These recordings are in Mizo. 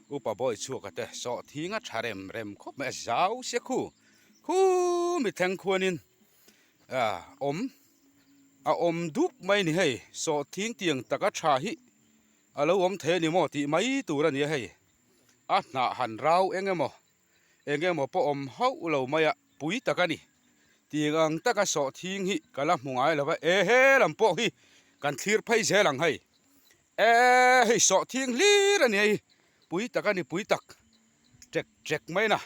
Upa bawi chhuaka te sawhthing a tha rem rem khawp mai a zau sia khu khu mi thleng khuanin ah awm a awm dup mai a ni hei sawhthing tiang taka tha hi a lo awm thei a ni maw tih mai tur a ni a hei a hnah han rau eng emaw eng emaw pawh awm hauh lo mai a pui tak a ni tiang ang taka sawhthing hi ka la hmu ngai lo va e he lam pawh hi kan thlir phei zel ang hei e hei sawhthing hlir a ni hei pui tak a ni pui tak ṭek ṭek mai na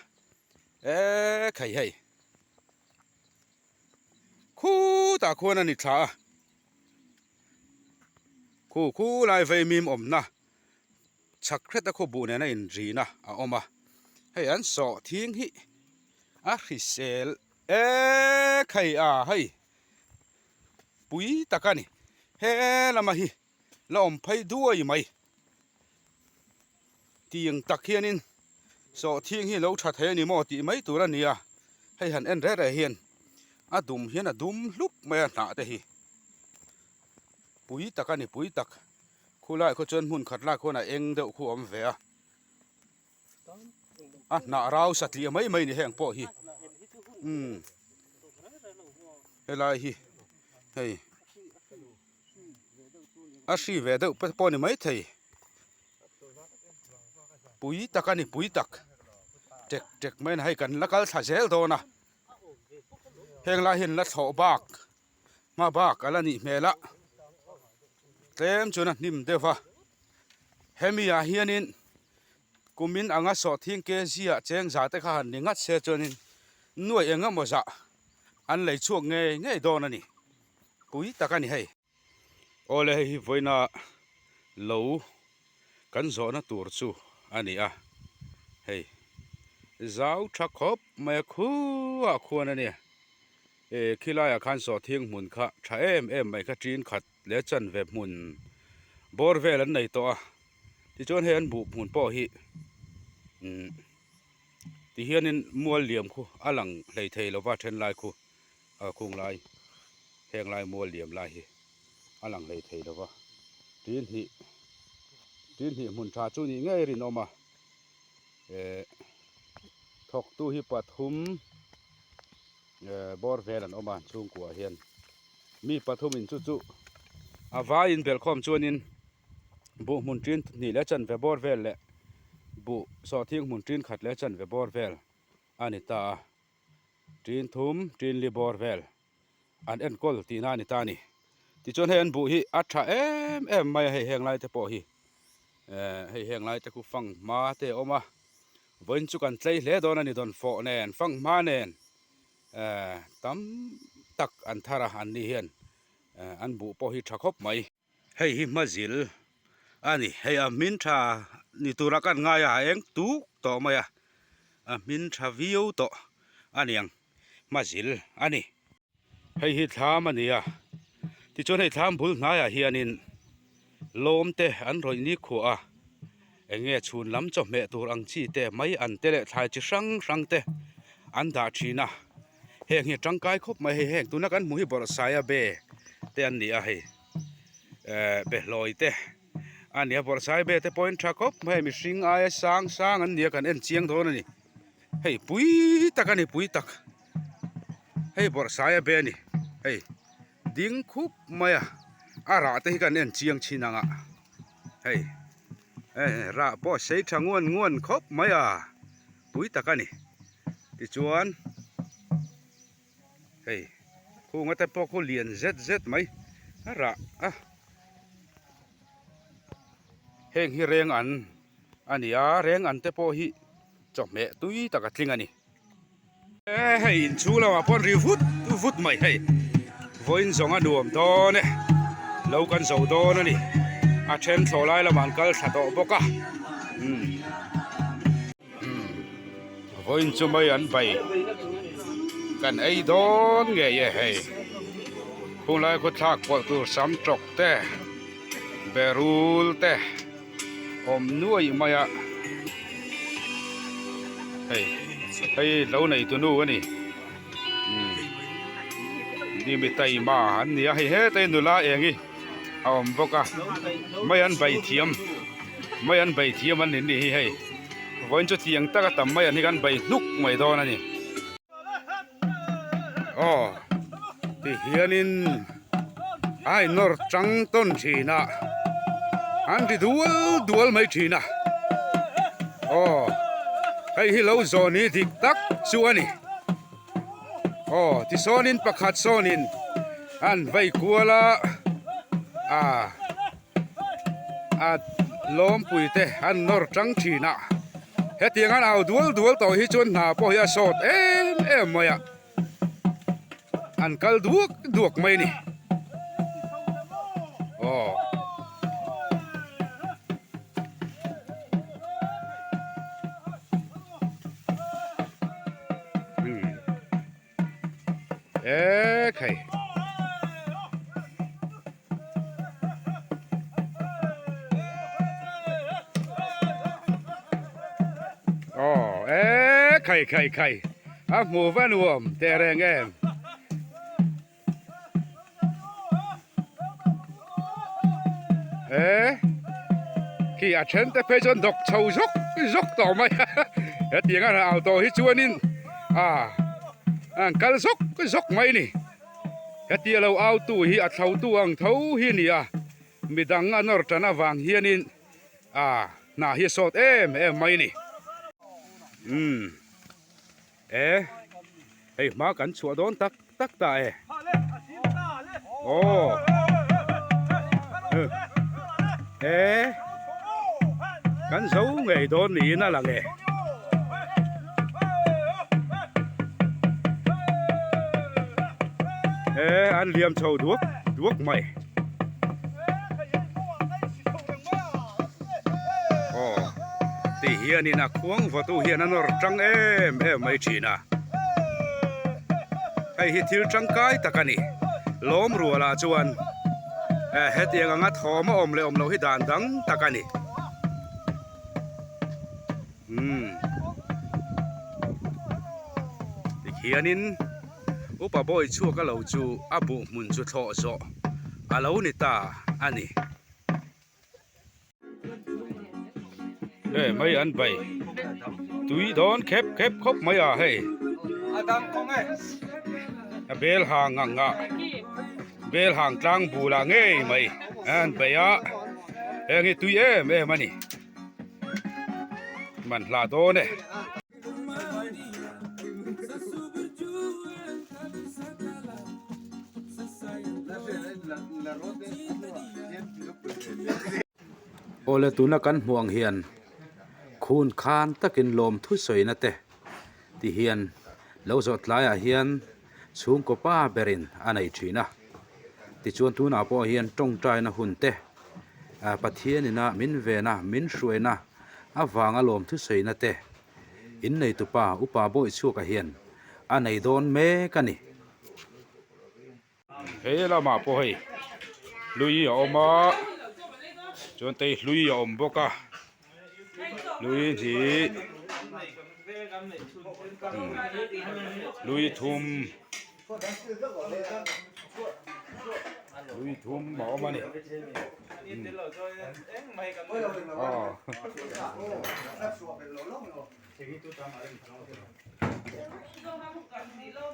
e khai hei khutah khuan a ni thla a khu khu lai vaimim awmna chhak hreta khaw buh nena inrina a awm a hei an sawhthing hi a hrisel e khai a hei pui tak a ni he lama hi la awm phei duai mai tiang tak hianin sawhthing hi lo tha thei a ni maw tih mai tur a ni a hei han en reh reh hian a dum hian a dum hlup mai a hnah te hi pui tak a ni pui tak. Khulaiah khaw chuan hmun khat lak khuan a eng deuh khu a awm ve a, a hnah rau satliah mai mai ni heng pawh hi umm helai hi hei a hri ve deuh pawh a ni maithei pui tak a ni pui tak tek tek mai a ni hei kan la kal thla zel dawn a heng lai hian la thlawh bak. Hma bak a la nih hmel a tlem chuan a hnim deuh va hemi ah hianin kumin anga sawhthing kg ah cheng za te kha han ni ngat se chuanin nuaih eng emaw zah an lei chhuak ngei ngei dawn a ni pui tak a ni hei. Awle hei hi vawiina lo kan zawhna tur chu a ni a hei zau tha khawp mai a khuah khuan a nia eh khilaiah khan sawhthing hmun kha tha em em mai kha tin khat leh chanve hmun bawr vel an nei tawh a tichuan hei an buh hmun pawh hi umm tihianin mual liam khu a lang hleithei lova thenlai khu. A khung lai heng lai mual liam lai hi a lang hlei thei lo va, tin hnih tin hnih hmun tha chu nih ngei rinawm a, eh thawktu hi pathum eh bawr vel an awm a chhungkuah hian mi pathum in chu chu a vai in belhkhawm chuanin buh hmun tin hnih leh chanve bawr vel leh buh sawhthing hmun tin khat leh chanve bawr vel a ni ta a. Tin thum, tin li bawr vel an enkawl tihna a ni ta a ni. Tichuan hei an buh hi a tha em em mai a hei heng lai te pawh hi eh hei heng lai te khu fanghma te a awm a, vawiin chu kan tlei hle dawn a ni dawnfawh nen fanghma nen eh tam tak an thar a an ni hian eh an buh pawh hi tha khawp mai. Hei hi hmazil a ni hei a hmin tha ni tura kan ngai a a eng tuk tawh mai a a hmin tha viau tawh a niang hmazil a ni. Hei hi thlam a ni a tichuan hei thlam bul hnaiah hianin lawm te an rawih ni khuah a eng nge chhun lam chawhmeh tur ang chi te mai an te leh thlai chi hrang hrang te an dah thin a heng hi a tangkai khawp mai hei heng tuna kan hmuh hi bawrhsaia be te an ni a hei. eh behlawi te a ni a bawrhsai be te pawhin tha khawp mai a mihring aia sang sang an ni a kan en chiang dawn a ni hei pui tak a ni pui tak hei bawrhsai a be a ni hei ding khup mai a a rah te hi kan en chiang chin ang a hei eh rah pawh a sei tha nguan nguan khawp mai a pui tak a ni tichuan. Hei khunga te pawh khu lian zet zet mai a rah a heng hi reng an a ni a reng an te pawh hi chawhmeh tui tak a tling a ni e hei inchhung lamah pawh an ri vut vut mai hei vawiin zawng a nuam dawn e lo kan zo dawn a ni a then thlawh lai lamah an kal thla tawh bawk a umm. Vawiin chu mai an bai kan ei dawn ngei e hei khunglai khaw thlak pawlh tur sam tawk te berul te awm nuai mai a hei hei lo nei tu nu a ni ni mi taima an ni a hei heta hi nula eng hi a awm bawk a mai an bai thiam. Mai an bei thiam an ni nih hi hei. Vawiin chu tiang taka tam mai an hi kan bei hnuk mai dawn a ni. Aw ti hianin a innawr chang tawn thin a, an ri dual dual mai thin a. Aw hei hi lo zawn hi dik tak chu a ni. Aw tisawnin pakhat sawnin an vei kual a, ah. A lawmpui te an nawr tang thin a, hetiang an au dual dual tawh hi chuan hna pawh hi a sawt em em mai a, an kal duak duak mai a ni. Aw. Hmm. E khai. Aw e khai khai khai a hmu va nuam teh reng em. E khi a then te phei chuan dawk chho zawk zawk tawh mai a hetiang a au tawh hi chuanin a an kal zawk zawk mai a ni hetia lo au tu hi a thlo tu ang tho hi a ni a midang a nawr tan avang hianin a hna hi a sawt em em mai a ni umm. E hei hma kan chhuah dawn tak tak ta e aw e kan zo ngei dawn niin a lang e. E an liam chho duak duak mai. Aw ti hianin a khuang vawtu hian a nawr tang em em mai thin a, hei hi thil tangkai tak a ni lawm rualah chuan hetiang anga thawm a awm leh awm loh hi dan dang tak a ni umm tikhianin upa bawi chhuak a lo chu a buh hmun chu thlawh zawh a lo ni ta a ni. Hei mai an bai tui dawn khep khep khawp mai a hei a bel hang ang a bel hang tlang bulah ngei mai an bai a heng hi tui em em a ni man hla dawn e. Awle tuna kan hmuh ang hian khun khan takin lawm thusawina te ti hian lo zawh tlaiah hian chhungkaw pa berin a nei thin a tichuan tunah pawh hian tawngtaina hun te Pathianina min vena min hruaina avanga lawm thusawina te Inneitupa Upa Bawichhuaka hian a nei dawn mek a ni. He lamah pawh hei hlui a awm a, chuan tei hlui a awm bawk a, hlui hnih hlui thum hlui thum a awm a ni.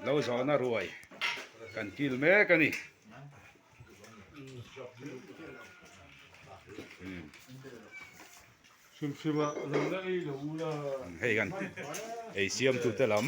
Lo zawhna ruai kan kil mek a ni. Hei kan ei siamtute lam.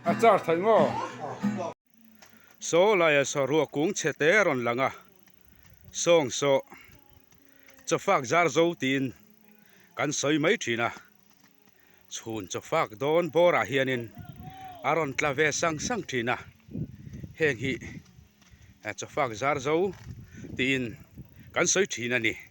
A char theih maw? Saw laia saw ruah kung chhe te a rawn lang a, sawng saw chawfak zar zo tiin kan sawi mai thin a, chhun chawfak dawn bawrah hianin a rawn tla ve sang sang thin a, heng hi chawfak zar zo tiin kan sawi thin a ni.